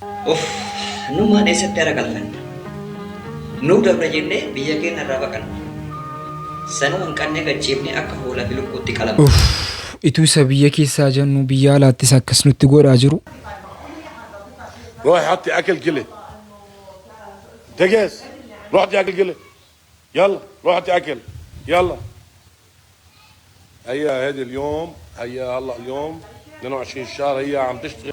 Uff! Numaan eessatti hara galfanna? Nuu dabra jennee biyya keenya irraa baqanna. Sanuu hanqannee gad ciifnee akka hoolaa fi lukkuutti qalamna. Uff! Ituu isa biyya keessaa jennu biyya alaattis akkas nutti godhaa jiru. روحي حطي اكل كلي دقس روحتي اكل كلي يلا روحتي اكل يلا هيا هذه اليوم هيا هلا اليوم 22 الشهر هي عم تشتغل.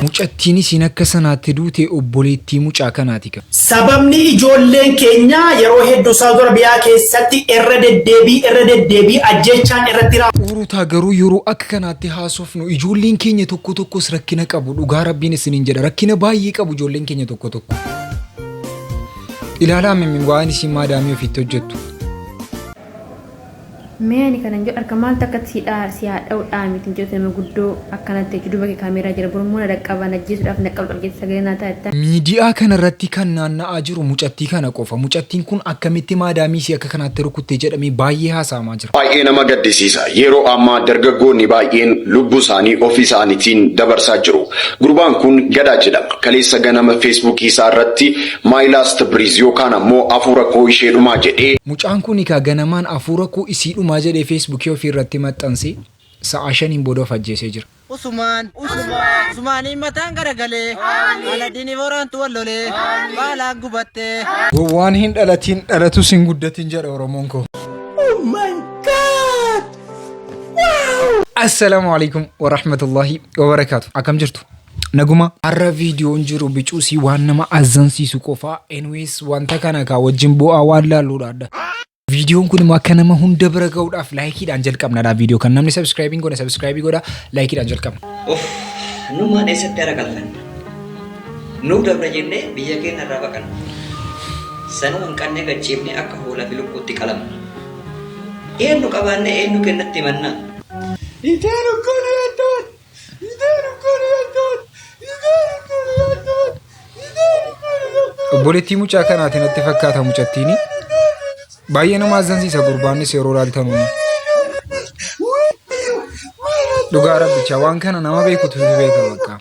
Mucattiin isiin akka sanaatti duute obboleettii mucaa kanaati ka. Sababni ijoolleen keenya yeroo hedduu Saawud Arabiyaa keessatti irra deddeebii irra deddeebii ajjeechaan irratti Ruutaa, garuu yeroo akka kanaatti haasofnu ijoolleen keenya tokko tokkos rakkina qabu. Dhugaa Rabbiin isiniin jedha, rakkina baay'ee qabu ijoolleen keenya tokko tokko. Ilaalaa mimmi waan isiin maadaamii ofiitti hojjettu. Mee ani kanan jedhu harka maaltu akkatti si dhaa si haa dha'u dhaa miti hin jedhu nama guddoo akkanatti jechuudha duuba kee kaameeraa jira borummoo na dhaqqaba na ajjeesuudhaaf na qabuudhaaf jettee sagalee naa ta'a jettaa. Miidiyaa kana irratti kan naanna'aa jiru mucattii kana qofa. Mucattiin kun akkamitti maadaamii isii akka kanaatti rukutte jedhamee baay'ee haasa'amaa jira. Baay'ee nama gaddisiisa. Yeroo ammaa dargaggoonni baay'een lubbuu isaanii ofii isaaniitiin dabarsaa jiru. Gurbaan kun Gadaa jedhama. Kaleessa ganama Feesbuukii isaa irratti My last breath yookaan ammoo afuura koo ishee dhumaa jedhee Mucaan kun egaa ganamaan afuura koo isii dhumaa jedhee Feesbuukii ofii irratti maxxansee sa'aa shaniin booda of ajjeesee jira. Usumaan Usumaaniin mataan garagalee Aladiini boraantu wal lolee baalaan gubattee. Gowwaan hin dhalatiin dhalatus hin guddatin jedha Oromoon koo. Assalaamu alaikum warahmatullahi wabarakaatu. Akkam jirtu? Naguma. Har'a viidiyoon jiru bicuusii waan nama azzansiisu qofaa. Anyways, wanta kana kaa wajjin bu'aa waan laalluudha adda. Viidiyoon kun immoo akka nama hunda bira ga'uudhaaf laayikiidhaan jalqabnadha. Viidiyoo kan namni subscribe godha, subscribe godha, laayikiidhaan jalqabna. Uff! Numaan eessatti hara galfanna? Nuu dabra jennee biyya keenya irraa baqanna. Sanuu hanqannee gad ciifnee akka hoolaa fi lukkuutti qalamna. Eenyu qabaannee eenyu kennatti himannaa? Obboleettii mucaa kanaatiin natti fakkaata mucattiin. Baay'ee nama azzansiisa gurbaanis yeroo ilaaltanu. Dhugaa rabbicha waan kana nama beekutu beeka bakka.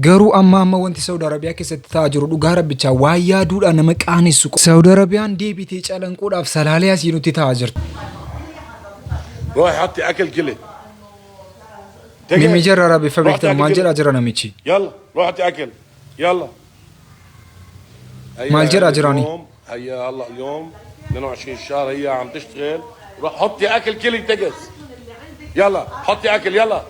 Garuu amma amma wanti Saudi Arabiyaa keessatti ta'aa jiru dhugaa rabbichaa waan yaaduudhaan nama qaanessu. Saudi Arabiyaan deebitee calanquudhaaf salaalee asii nutti ta'aa jirti. روحي حطي اكل كلي. Mimi jarra Arabiiffa روحي beektan اكل maal كلي jedhaa jira namichi? يلا روحي حطي اكل يلا. Maal هيا jedhaa هذه jiraani? اليوم هيا هلا اليوم 22 الشهر هي عم تشتغل. روح حطي اكل كلي تقس يلا حطي اكل يلا.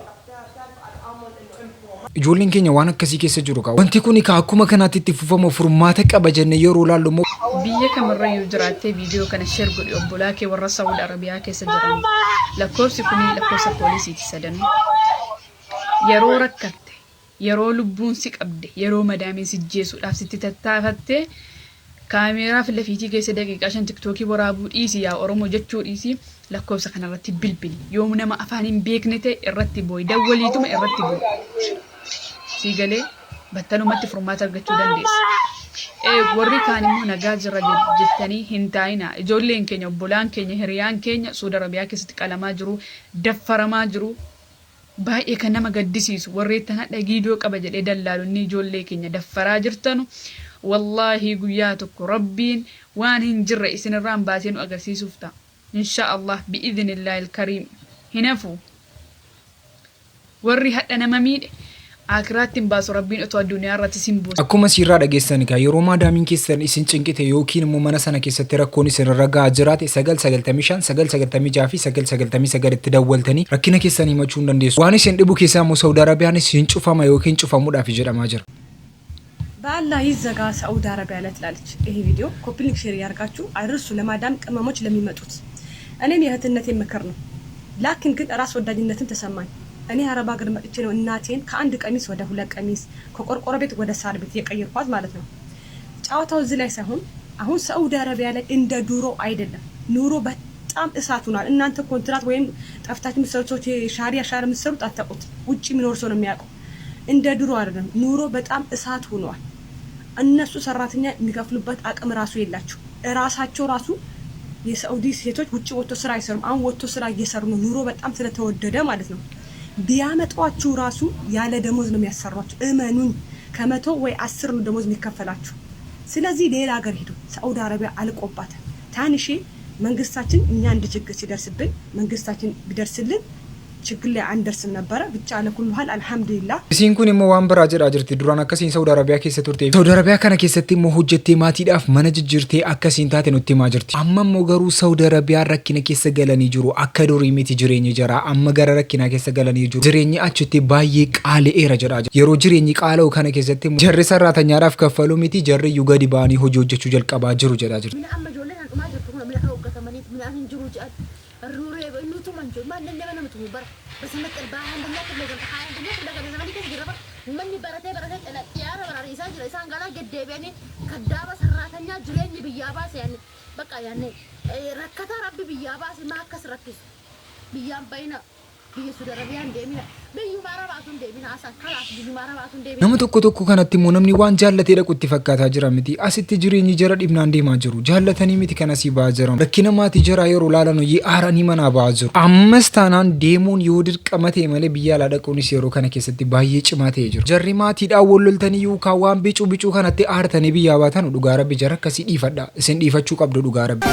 Ijoolleen keenya waan akkasii keessa jiru kaa. Wanti kun kaa akkuma kanaatti itti fufamu furmaata qaba jennee yeroo ilaallu immoo Biyya kamirrayyuu jiraattee viidiyoo kana share godhi obbolaa kee warra Saawud Arabiyaa keessa jiran. Lakkoofsi kuni lakkoofsa poolisiiti sadanuu. Yeroo rakkatte, yeroo lubbuun si qabde, yeroo madaamiin si jeesuudhaaf sitti tattaafatte, kaameeraa fi lafiitii keessa daqiiqaa 5 tiktookii waraabuu dhiisi, yaa Oromoo jechuu dhiisi, lakkoofsa kanarratti bilbili. Yoo nama afaan hin beekne ta'e irratti boo'i. Dawwaliituma irratti boo'i. Sii galee battalumatti furmaata argachuu dandeessa. Warri kaan immoo nagaa jirra jettanii hin taa'inaa. Ijoolleen keenya, obbolaan keenya, hiriyaan keenya Suudi Arabiyaa keessatti qalamaa jiru, daffaramaa jiru. Baay'ee kan nama gaddisiisu warreettan hadha giidoo qaba jedhee dallaalonni ijoollee keenya daffaraa jirtanu wallaahii guyyaa tokko Rabbiin waan hin jirre isinirraan baasee nu agarsiisuuf ta'a. Inshaa Allah bi'idhnillaahil kariim hin hafu. Warri hadha nama miidhe Aakiraatti hin baasu Rabbiin otoo adduniyaa irrattis hin buusin. Akkuma isiirraa dhageessan egaa yeroo maadaamiin keessan isin cinqite yookiin immoo mana sana keessatti rakkoon isinirra gahaa jiraate 9 95 9 96 fi 9 99 itti dawwaltanii rakkina keessan himachuu hin dandeessu. Waan isin dhibu keessaa immoo Saudi Arabiyaanis hin cufama yookiin cufamuudhaaf jedhamaa jira. በአላህ ይዘጋ ሳዑዲ አረቢያ ላይ ትላለች። ይሄ ቪዲዮ ኮፒ ሊንክ ሼር እያደረጋችሁ አድርሱ ለማዳም ቅመሞች ለሚመጡት። እኔም የእህትነቴ ምክር ነው። ላኪን ግን ራስ ወዳጅነትን ተሰማኝ። እኔ አረብ ሀገር መጥቼ ነው እናቴን ከአንድ ቀሚስ ወደ ሁለት ቀሚስ፣ ከቆርቆሮ ቤት ወደ ሳር ቤት የቀየርኳት ማለት ነው። ጨዋታው እዚህ ላይ ሳይሆን አሁን ሳዑዲ አረቢያ ላይ እንደ ድሮ አይደለም። ኑሮ በጣም እሳት ሆኗል። እናንተ ኮንትራት ወይም ጠፍታችሁ የምትሰሩት ሰዎች ሻሪያ ሻር የምትሰሩት አታውቁት። ውጭ የሚኖር ሰው ነው የሚያውቀው። እንደ ድሮ አይደለም። ኑሮ በጣም እሳት ሆኗል። እነሱ ሰራተኛ የሚከፍሉበት አቅም ራሱ የላቸው። እራሳቸው ራሱ የሳዑዲ ሴቶች ውጭ ወጥቶ ስራ አይሰሩም። አሁን ወጥቶ ስራ እየሰሩ ነው። ኑሮ በጣም ስለተወደደ ማለት ነው። ቢያመጧችሁ ራሱ ያለ ደሞዝ ነው የሚያሰሯችሁ። እመኑኝ፣ ከ100 ወይ 10 ነው ደሞዝ የሚከፈላችሁ። ስለዚህ ሌላ ሀገር ሂዱ። ሳዑዲ አረቢያ አልቆባታል። ታንሼ መንግስታችን እኛ እንደ ችግር ሲደርስብን መንግስታችን ቢደርስልን ችግር ላይ አንደርስም ነበረ። ብቻ على كل حال አልሐምዱሊላህ። Isiin kun immoo waan biraa jedhaa jirti. Duraan akkasiin Saudi Arabiyaa keessa turte. Saudi Arabiyaa kana keessatti immoo hojjettee maatiidhaaf mana jijjiirtee akkasiin taate nutti himaa jirti. Amma immoo garuu Saudi Arabiyaan rakkina keessa galanii jiru. Akka durii miti jireenyi jara. Amma gara rakkinaa keessa galanii jiru. Jireenyi achitti baay'ee qaala'eera jedhaa jira. Yeroo jireenyi qaala'u kana keessatti immoo jarri sarraatanyaadhaaf kaffaluu miti, jarri iyyuu gadi ba'anii hojii hojjechuu jalqabaa jiru jedhaa jirti. Mina amma ijoolleen kan dhumaa jirtu kun mina hooggatamaniit midhaan hin jiru jedhan ruuree inni tuman jiru maal nama tumu bara በስመጥል በ21ኛ ክፍለ ዘመን 21ኛ ክፍለ ዘመን keessa jira bara manni baratee baratee xiyyaara barariisaa jira isaan galaa gaddeebi'anii kaddaaba sarraatanyaa jireenyi biyyaa baase yaani bakka yaani rakkataa rabbi biyyaa baase maa akkas rakkisu biyyaan bayina biyya Suudi Arabiyaan deemina biyyuma Arabaatu hin deemina asan kalaas biyyuma Arabaatu hin deemina. Nama tokko tokko kanatti immoo namni waan jaallatee dhaqu itti fakkaataa jira miti. Asitti jireenyi jara dhibnaan deemaa jiru. Jaallatanii miti kan asii ba'aa jiran. Rakkina maatii jaraa yeroo laalan hojii aaranii manaa ba'aa jiru. Ammas taanaan deemuun yoo dirqama ta'e malee biyya alaa dhaquunis yeroo kana keessatti baay'ee cimaa ta'ee jiru. Jarri maatiidhaan wal loltanii yookaan waan bicuu bicuu kanatti aartanii biyyaa baatan, dhugaa rabbi jara akkasii dhiifadha. Isin dhiifachuu qabdu dhugaa rabbi.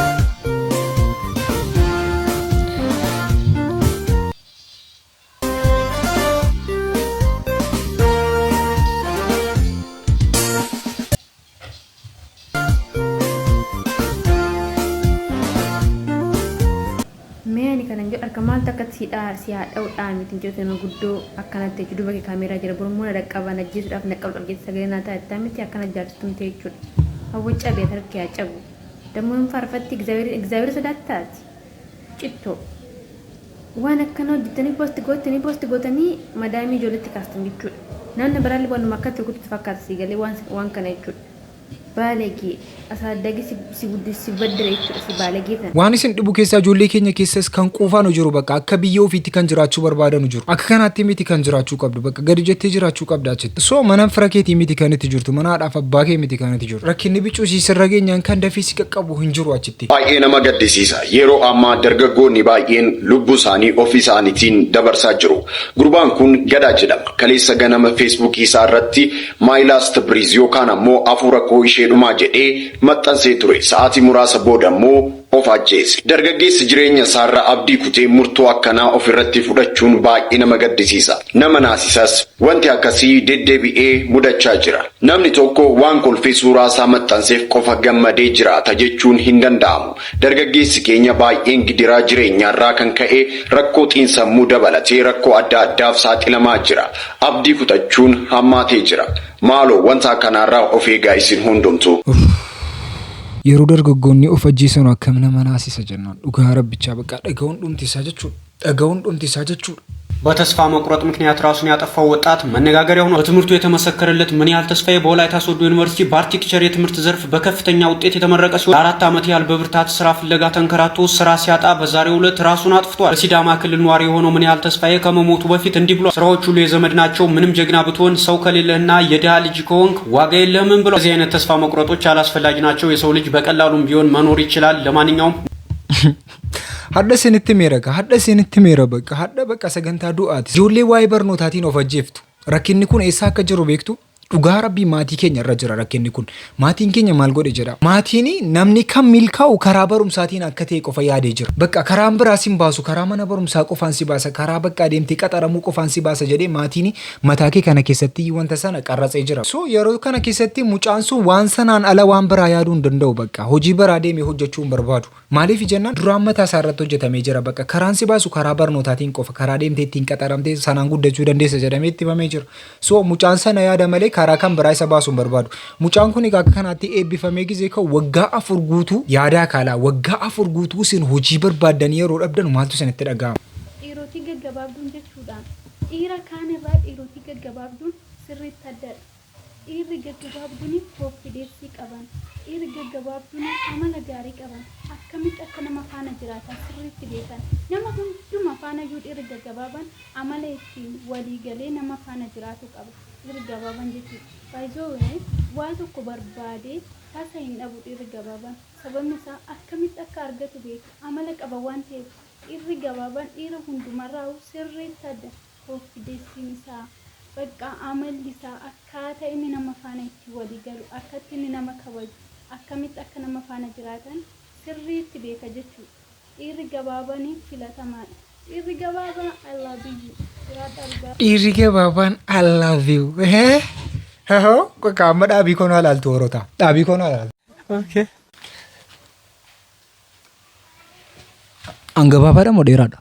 Mee ani kanan jedhu harka maaltu akkatti si dhaa si haa dha'u dhaamiti hin jedhu nama guddoo akkanatti jechuudha. Duuba kee kaameeraa jira, borummoo na dhaqqaba na ajjeesuudhaaf na qabu jettee sagalee naa ta'a miti akkana jaarsitumte jechuudha. Hawwa cabee harki haa cabu. Dammoo hin faarfatti, egzaabeer sodaattaati. Cittoo. Waan akkana hojjettanii post gootanii madaamii ijoolletti kaastan jechuudha. Namni biraallee waanuma akkatti rukututti fakkaata si galee waan kana jechuudha. Baalagee asaaddagi si guddis si baddare jechuudha si baalagee tana. Waan isin dhibu keessaa ijoollee keenya keessas kan quufaanu jiru, bakka akka biyya ofiitti kan jiraachuu barbaadanu jiru. Akka kanaatti miti kan jiraachuu qabdu, bakka gadi jettee jiraachuu qabda achitti. So mana fira keetii miti kan itti jirtu, mana haadhaaf abbaa kee miti kan itti jirtu. Rakkinni bicuu si sirra geenyaan kan dafii si qaqqabu hin jiru achitti. Baay'ee nama gaddisiisa. Yeroo ammaa dargaggoonni baay'een lubbuu isaanii ofii isaaniitiin dabarsaa jiru. Gurbaan kun Gadaa jedhama. Kaleessa ganama Feesbuukii isaa irratti "My last breath" yookaan ammoo "hafuura koo isheedhumaa" jedhee maxxansee ture. Sa'aatii muraasa booda immoo of ajjeese. Dargaggeessi jireenya isaarraa abdii kutee murtoo akkanaa ofirratti fudhachuun baay'ee nama gaddisiisa. Nama naasisas. Wanti akkasii deddeebi'ee mudachaa jira. Namni tokko waan kolfee suuraa isaa maxxanseef qofa gammadee jiraata jechuun hin danda'amu. Dargaggeessi keenya baay'een gidiraa jireenyaarraa kan ka'e rakkoo xiinsammuu dabalatee rakkoo adda addaaf saaxilamaa jira. Abdii kutachuun hammaatee jira. Maaloo wanta akkanaarraa of eegaa isin hundumtu. Yeroo dargaggoonni of ajjeesan akkam nama naasisa jennaan, dhugaa rabbichaa bakka dhaga'uun dhumti isaa jechuudha. Dhaga'uun dhumti isaa jechuudha. በተስፋ መቁረጥ ምክንያት ራሱን ያጠፋው ወጣት መነጋገሪያ ሆኗል። በትምህርቱ የተመሰከረለት ምን ያህል ተስፋዬ በወላይታ ሶዶ ዩኒቨርሲቲ በአርኪቴክቸር የትምህርት ዘርፍ በከፍተኛ ውጤት የተመረቀ ሲሆን ለ4 ዓመት ያህል በብርታት ስራ ፍለጋ ተንከራቶ ስራ ሲያጣ በዛሬው ዕለት ራሱን አጥፍቷል። በሲዳማ ክልል ነዋሪ የሆነው ምን ያህል ተስፋዬ ከመሞቱ በፊት እንዲህ ብሏል። ስራዎች ሁሉ የዘመድ ናቸው። ምንም ጀግና ብትሆን ሰው ከሌለህና የድሃ ልጅ ከሆንክ ዋጋ የለህም ብሏል። እዚህ አይነት ተስፋ መቁረጦች አላስፈላጊ ናቸው። የሰው ልጅ በቀላሉም ቢሆን መኖር ይችላል። ለማንኛውም Hadha isinitti meera, hadha isinitti meera, bakka hadha bakka sagantaa du'aati. Ijoollee waa'ee barnootaatiin of ajjeeftu. Rakkinni kun eessa akka jiru beektu? Dhugaa rabbii maatii keenya irra jira rakkinni kun. Maatiin keenya maal godhe jedha. Maatiin namni kan milkaa'u karaa barumsaatiin akka ta'e qofa yaadee jira. Bakka karaan biraa sin baasu, karaa mana barumsaa qofaan si baasa, karaa bakka adeemtee qaxaramuu qofaan si baasa jedhee maatiin mataa kee kana keessatti wanta sana qarratsee jira. So yeroo kana keessatti mucaan sun waan sanaan ala waan biraa yaaduu hin danda'u, bakka hojii biraa deemee hojjechuu hin barbaadu. Maaliif jennaan duraan mataa isaa irratti hojjetamee jira, bakka karaan si baasu karaa barnootaatiin qofa, karaa deemtee ittiin qaxaramtee sanaan guddachuu dandeessa jedhamee itti himamee jira. So mucaan sana yaada malee karaa kan biraa isa baasuu hin barbaadu. Mucaan kun egaa akka kanaatti eebbifamee gizee ka'u waggaa 4 guutuu yaadaa kaalaa, waggaa 4 guutuu isin hojii barbaaddanii yeroo dhabdan maaltu isinitti dhaga'ama? Dhiirotii gaggabaabduun jechuudhaan dhiira kaan irraa dhiirotii gaggabaabduun sirriitti addadha. Dhiirri gaggabaabduun confidence qaban. Dhiirri gaggabaabduun amala gaarii qaban. Akkamitti akka nama faana jiraatan sirriitti beekan. Nama hunduma faanayyuu dhiirri gaggabaabaan amala ittiin walii galee nama faana jiraatu qaba. Dhiirri gabaabaan jechuudha. By the way waa tokko barbaadee tasa hin dhabu dhiirri gabaabaan. Sababni isaa akkamitti akka argatu beeka. Amala qaba waan ta'eef. Dhiirri gabaabaan dhiira hundumarraahuu sirriitti adda. Koonfideessiin isaa, baqqaa amalli isaa, akkaataa inni nama faana itti walii galu, akkatti inni nama kabaju, akkamitti akka nama faana jiraatan sirriitti beeka jechuudha. Dhiirri gabaabaan filatamaadha. Dhiirri gabaabaa I love you. Jiraadhaa dhugaa. Dhiirri gabaabaan I love you. Hoo qaama dhaabii koonaa ilaaltu horota. Dhaabii koonaa ilaaltu. Okay. An gabaabaadha moo dheeraadha?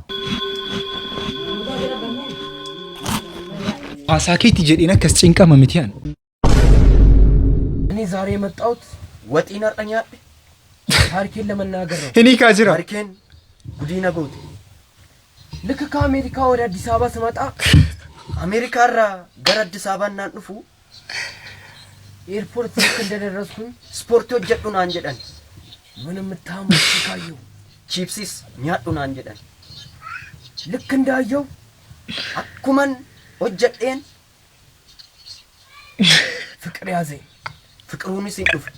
Haasaa keetti jedheen akkas cinqama miti an. እኔ ዛሬ የመጣሁት ወጤን har'a nyaadhe ታሪኬን ለመናገር ነው። Hin hiikaa jira. ታሪኬን ጉዲና ጎቴ ልክ ከአሜሪካ ወደ አዲስ አበባ ስመጣ አሜሪካራ ገረ አዲስ አበባ እናን ዱፉ ኤርፖርት ልክ እንደደረስኩኝ ስፖርት hojjedhu naan jedhan ምን የምታምር ካየሁ ቺፕሲስ nyaadhu naan jedhan ልክ እንዳየው akkuman hojjedheen ፍቅር ያዘኝ። ፍቅሩንስ hin dhufe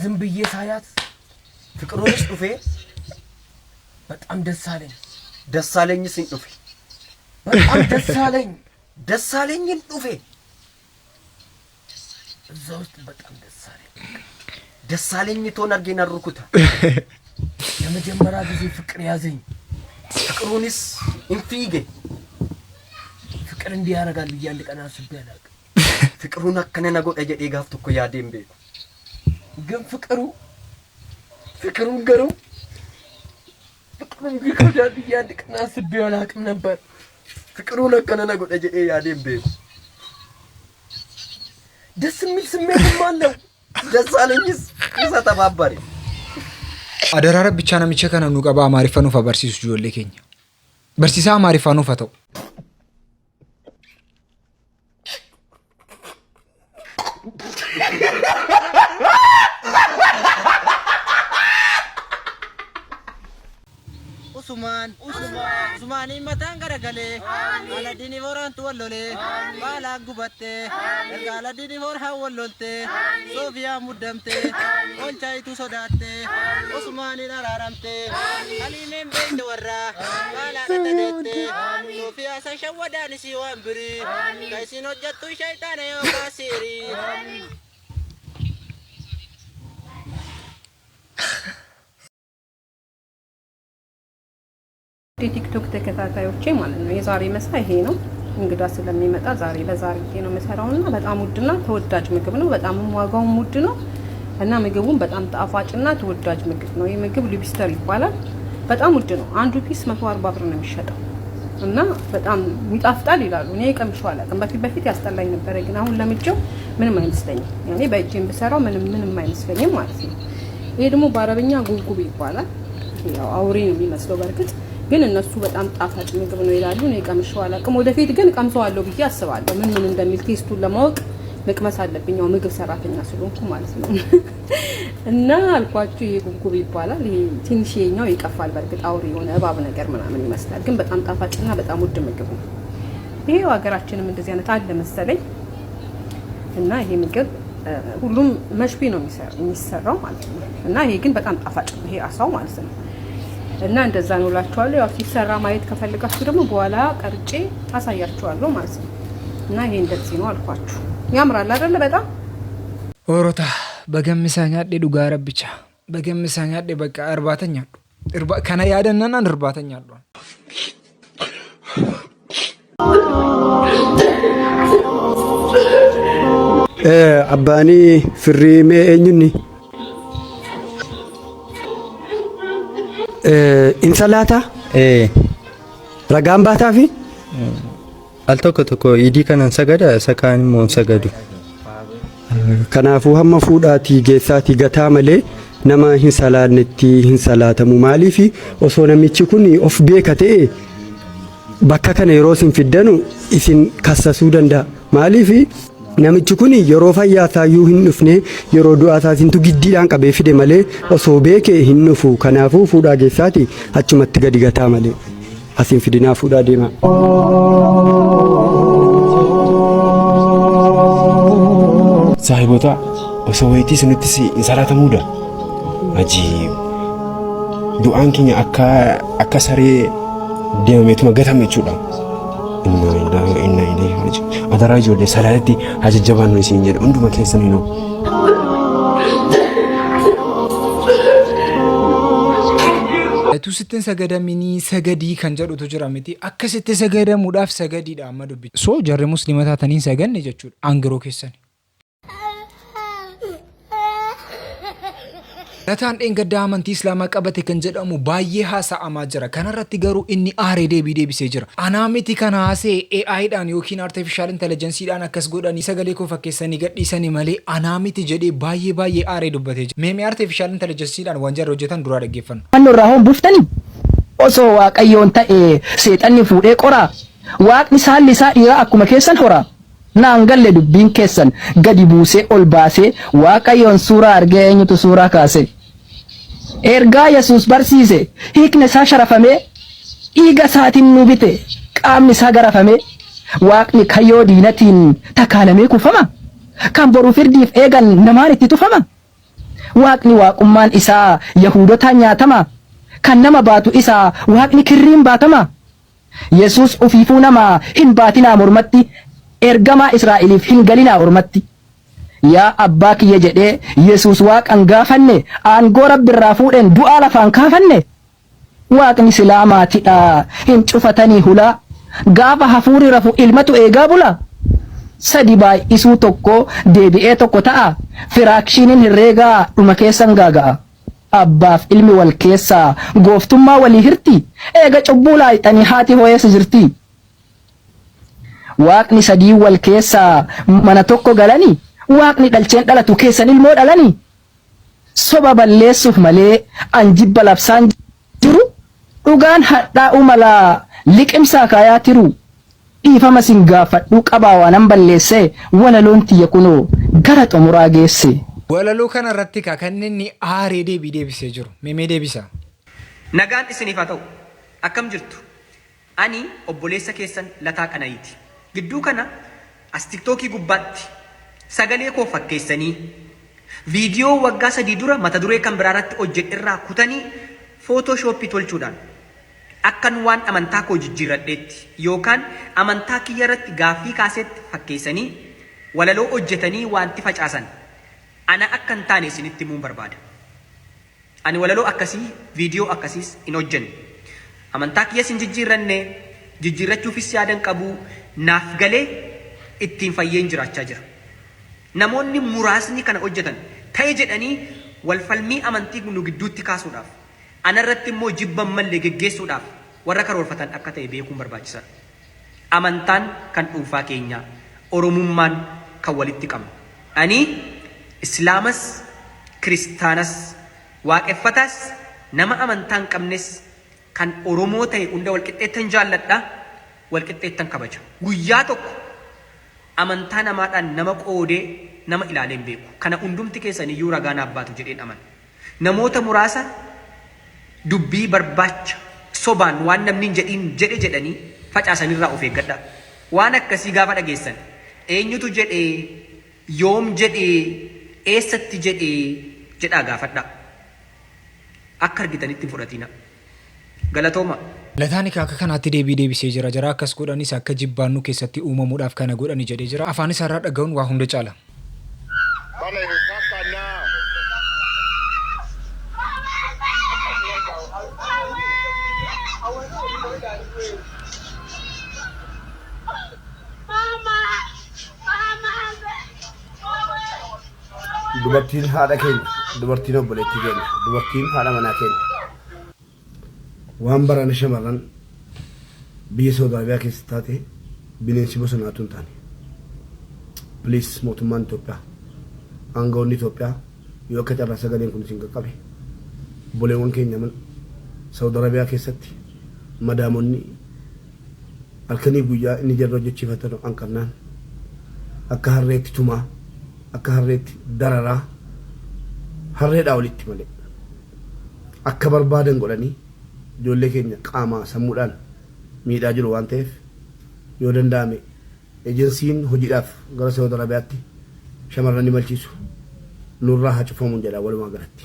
ዝም ብዬ ሳያት ፍቅሩንስ dhufe በጣም ደስ አለኝ። ደስ አለኝስ hin dhufe በጣም ደስ አለኝ። ደስ አለኝ hin dhufe እዛ ውስጥ በጣም ደስ አለኝ። ደስ አለኝ toon argeen rukuta ለመጀመሪያ ጊዜ ፍቅር ያዘኝ። ፍቅሩንስ hin fiige ፍቅር እንዲህ ያደርጋል ብዬ አንድ ቀን አስቤ አላውቅም። ፍቅሩን akkana na godha jedhee gaaf tokko yaadee hin beeku. ግን ፍቅሩ ፍቅሩን garuu ፍቅሩን ይጎዳል ብዬ አንድ ቀን አስቤ አላውቅም ነበር። ፍቅሩን akkana na godha jedhee yaadee hin beeku. ደስ የሚል ስሜትም አለው። ደስ አለኝስ isa tabaabare. Adaraa rabbichaa namicha kana nu qabaa Amaariffa nuuf haa barsiisu ijoollee keenya. Barsiisaa Amaariffaa nuuf haa ta'u. Usmaan Usmaaniin mataan garagalee Aladiin boraantu wal lolee baalaan gubattee erga Aladiin borhaan wal loltee Soofiyaan muddamtee Olchaayitu sodaattee Usmaaniin araaramtee Haliimeen beekte warraa baalaa dhadhadeettee Soofiyaa san shawwadaan isii waan birii ka isin hojjettu shayxaana yookaan siirii. የቲክቶክ ተከታታዮቼ ማለት ነው። የዛሬ ምሳ ይሄ ነው። እንግዳ ስለሚመጣ ዛሬ በዛ አድርጌ ነው የምሰራው እና በጣም ውድና ተወዳጅ ምግብ ነው። በጣም ዋጋውም ውድ ነው እና ምግቡም በጣም ጣፋጭና ተወዳጅ ምግብ ነው። ይህ ምግብ lobster ይባላል። በጣም ውድ ነው። አንዱ piece 140 ብር ነው የሚሸጠው እና በጣም ይጣፍጣል ይላሉ። እኔ ቀምሼው አላውቅም። በፊት በፊት ያስጠላኝ ነበረ፣ ግን አሁን ለምጄው ምንም አይመስለኝም። ያኔ በእጄም ብሰራው ምንም ምንም አይመስለኝም ማለት ነው። ይሄ ደግሞ በአረበኛ ጉብጉብ ይባላል። ያው አውሬ ነው የሚመስለው በእርግጥ ግን እነሱ በጣም ጣፋጭ ምግብ ነው ይላሉ። እኔ ቀምሼው አላውቅም። ወደፊት ግን ቀምሰዋለሁ ብዬ አስባለሁ። ምን ምን እንደሚል taste ኡን ለማወቅ መቅመስ አለብኝ። ያው ምግብ ሰራተኛ ስለሆንኩ ማለት ነው። እና አልኳችሁ ይሄ ጉብጉብ ይባላል። ይሄ ትንሽ ይኸኛው ይቀፋል። በእርግጥ አውሬ የሆነ እባብ ነገር ምናምን ይመስላል፣ ግን በጣም ጣፋጭና በጣም ውድ ምግብ ነው። ይሄው ሀገራችንም እንደዚህ አይነት አለ መሰለኝ። እና ይሄ ምግብ ሁሉም መሽቢ ነው የሚሰራው ማለት ነው። እና ይሄ ግን በጣም ጣፋጭ ነው፣ ይሄ አሳው ማለት ነው። እና እንደዛ ነው እላችኋለሁ። ያው ሲሰራ ማየት ከፈለጋችሁ ደግሞ በኋላ ቀርጬ አሳያችኋለሁ ማለት ነው። እና ይሄ እንደዚህ ነው አልኳችሁ። ያምራል አይደለ? በጣም Hoorota bagan misaa nyaadhe dhugaa rabbicha bagan misaa nyaadhe bakka irbaata nyaadhu. Kana yaadannaan irbaata nyaadhu. Abbaanii firrii mee eenyunni? In salaataa? Ragaan baataafi? Al tokko tokko idii kanan sagada isa kaan immoo hin sagadu. Kanaafuu hamma fuudhaatii geessaatii gataa malee nama hin salaannetti hin salaatamu. Maaliif osoo namichi kun of beeka ta'e bakka kana yeroo isin fiddanu isin kassasuu danda'a. Maaliif Namichi kun yeroo fayyaa isaayyuu hin dhufne, yeroo du'aa isaatintu giddiidhaan qabee fide malee osoo beekee hin dhufu. Kanaafuu fuudhaa geessaati achumatti gadi gataa malee as hin fidinaa, fuudhaa deemaa. Saahibota, osoo wayitii sanattis hin salaatamuudha. Ajiib. Du'aan keenya akka saree deemameetuma gatame jechuudha. Innaa ilaahi wa innaa ilayhi raaji'uun. Adaraa ijoollee, salaatatti haa jajjabaannu isin jedha hunduma keessaniinuu. Utuu sitti hin sagadaminii sagadii kan jedhutu jira miti. Akka sitti sagadamuudhaaf sagadiidha amma dubbichi. So jarri musliima taatanii hin saganne jechuudha. Angiroo keessani. Lataan dheengaddaa amantii Islaamaa qabate kan jedhamu baay'ee haasa'amaa jira. Kanarratti garuu inni aaree deebii deebisee jira. Anaa miti kan haasa'e, AI dhaan yookiin Artificial Intelligence dhaan akkas godhanii sagalee koo fakkeessanii gadhiisanii malee anaa miti jedhee baay'ee baay'ee aaree dubbatee jira. Mee mee Artificial Intelligence dhaan waan jarri hojjetan duraa dhaggeeffanna. Fannoo irraa hoon buuftanii? Osoo Waaqayyoon ta'e seexanni fuudhee qoraa? Waaqni saalli isaa dhiiraa akkuma keessan horaa? Naan galle dubbiin keessan gadi buusee ol baasee Waaqayyoon suuraa argee eenyutu suuraa kaase? Ergaa Yesuus barsiise hiikni isaa sharafamee dhiiga isaatiin nu bite qaamni isaa garafamee Waaqni kayyoo diinatiin takaalamee kufama? Kan boru firdiif eegan namaan itti tufama? Waaqni waaqummaan isaa Yahuudotaan nyaatama? Kan nama baatu isa Waaqni kirriin baatama? Yesuus ufiifuu nama hin baatinaa mormatti, ergamaa Israa'eliif hin galinaa ormatti. Yaa abbaa kiyya jedhee Yesuus Waaqan gaafanne, aangoo Rabbirraa fuudheen du'aa lafaan kaafanne. Waaqni silaa maatidha hin cufatanii hulaa, gaafa hafuurri rafu ilmatu eegaa bula. Sadi baay'isuu tokkoo deebi'ee tokko ta'a, firaakshiiniin herreegaa dhuma keessan gaaga'a. Abbaaf ilmi wal keessaa gooftummaa walii hirti? Eega cubbuu laayxanii haati hoo eessa jirti? Waaqni sadiin wal keessaa mana tokko galani? Waaqni dhalcheen dhalatu keessan ilmoo dhalani? Soba balleessuuf malee an jibba labsaan jiru, dhugaan hadhaa'uu malaa liqimsaa kaayaa tiru. Dhiifama sin gaafadhuu qabaa waanan balleesse, walaloon tiyya kunoo gara xumuraa geesse. Walaloo kana irratti kaa kan inni aaree deebii deebisee jiru. Mee mee deebisa. Nagaan isiniif haa ta'u. Akkam jirtu? Ani obboleessa keessan Lataa Qana'iiti. Gidduu kana as Tiktookii gubbaatti sagalee koo fakkeessanii, viidiyoo waggaa 3 dura mata duree kan biraa irratti hojjedhe irraa kutanii footooshooppii tolchuudhaan akkan waan amantaa koo jijjiirradheetti yookaan amantaa kiyya irratti gaaffii kaasetti fakkeessanii walaloo hojjetanii waanti facaasan ana akka hin taane isinitti himuun barbaada. Ani walaloo akkasii, viidiyoo akkasiis hin hojjenne. Amantaa kiyyas hin jijjiirranne, jijjiirrachuufis yaada hin qabu, naaf galee ittiin fayyeen jiraachaa jira. Namoonni muraasni kana hojjetan ta'e jedhanii wal falmii amantii nu gidduutti kaasuudhaaf, ana irratti immoo jibba hin malle geggeessuudhaaf warra karoorfatan akka ta'e beekuun barbaachisaadha. Amantaan kan dhuunfaa keenyaa, Oromummaan kan walitti qabnu. Ani Islaamas, Kiristaanas, Waaqeffataas, nama amantaa hin qabnes kan Oromoo ta'e hunda walqixxeettan jaalladha, walqixxeettan kabaja. Guyyaa tokko amantaa namaadhaan nama qoodee nama ilaalee hin beeku. Kana hundumti keessan iyyuu ragaa naaf baatu jedheen amana. Namoota muraasa dubbii barbaacha sobaan waan namni hin jedhiin jedhe jedhanii facaasanirraa of eeggadhaa. Waan akkasii gaafa dhageessan eenyutu jedhee, yoom jedhee, eessatti jedhee jedhaa gaafadhaa. Akka argitanitti hin fudhatiinaa. Galatoomaa. Lataan egaa akka kanaatti deebii deebisee jira. Jara akkas godhanis akka jibbaan nu keessatti uumamuudhaaf kana godhani jedhee jira. Afaan isaarraa dhaga'uun waa hunda caala. Dubartiin haadha keenya, dubartiin obboleettii keenya, dubartiin haadha manaa keenya. Waan barana shamarran biyya Saudi Arabiyaa keessa taate bineensi bosonaatu hin taane. Please, mootummaan Itoophiyaa, aangawoonni Itoophiyaa, yoo akka carraa sagaleen kun isin qaqqabe, obboleewwan keenya Saudi Arabiyaa keessatti madaamonni halkanii guyyaa inni jarri hojjechiifatan hanqannaan Akka harreetti tumaa, akka harreetti dararaa, harreedhaa olitti malee akka barbaadan godhanii ijoollee keenya qaamaa sammuudhaan miidhaa jiru waan ta'eef yoo danda'ame ejensiin hojiidhaaf gara Saudi Arabiyaatti shamarran imalchiisu nurraa haa cufamuun jedha walumaa galatti.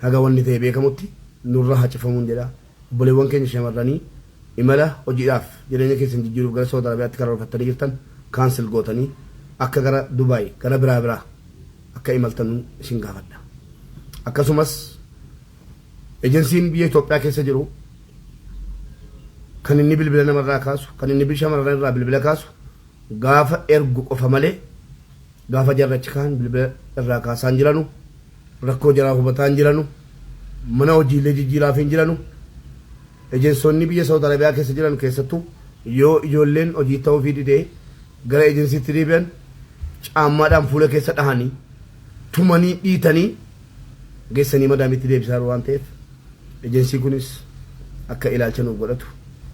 Haga wanni ta'e beekamutti nurraa haa cufamuun jedha. Obboleewwan keenya shamarranii imala hojiidhaaf jireenya keessan jijjiiruuf gara Saudi Arabiyaatti karoorfattanii jirtan cancel gootanii akka gara Dubaay gara biraa biraa akka imaltan isin gaafadha. Akkasumas ejensiin biyya Itoophiyaa keessa jiru kan inni bilbila namarraa kaasu, kan inni shamarran irraa bilbila kaasu gaafa ergu qofa malee gaafa jarri achi kaan bilbila irraa kaasaan jiranu, rakkoo jaraa hubataan jiranu, mana hojiilee jijjiiraaf hin jiranu. Ejensoonni biyya Saudi Arabiyaa keessa jiran keessattuu yoo ijoolleen hojii ta'uufii didee gara ejensiitti deebi'an caammaadhaan fuula keessa dhahanii tumanii dhiitanii geessanii madaamitti deebisaa jiru waan ta'eef ejensii kunis akka ilaalcha nuuf godhatu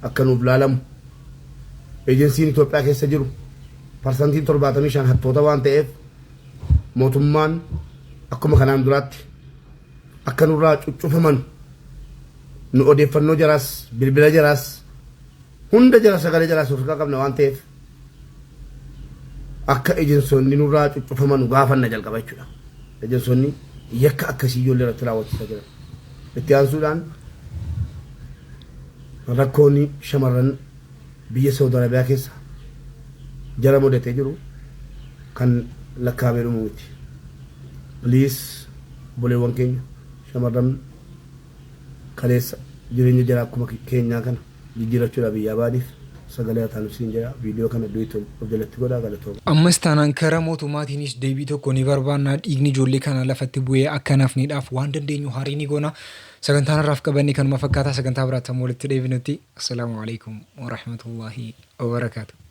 akka nuuf laalamu. Ejensiin Itoophiyaa keessa jiru parsantiin 75 hattoota waan ta'eef mootummaan akkuma kanaan duraatti akka nurraa cuccufaman nu odeeffannoo jaraas bilbila jaraas hunda jara sagalee jaraas of harkaa qabna waan ta'eef akka ejensoonni nurraa cuccufaman gaafanna jalqaba jechuudha. Ejensoonni yakka akkasii ijoollee irratti raawwachiisaa jiran. Itti aansuudhaan rakkoon shamarran biyya Saudi Arabiyaa keessa jara mudatee jiru kan lakkaa'amee dhumu miti. Please obboleewwan keenya shamarran kaleessa jireenya jaraa akkuma keenyaa kana jijjiirachuudhaaf biyyaa ba'aniif sagalee haa taanu siin jedha. Viidiyoo kana duet of jalatti godhaa galatooma. Ammas taanaan kara mootummaatiinis deebii tokko ni barbaanna. Dhiigni ijoollee kanaa lafatti bu'ee akka hin hafneedhaaf waan dandeenyu harii ni goona. Sagantaan har'aaf qabanne kanuma fakkaata. Sagantaa biraatti hamma walitti deebinutti. Assalaamu alaikum warahmatullaahi wabarakaatuh.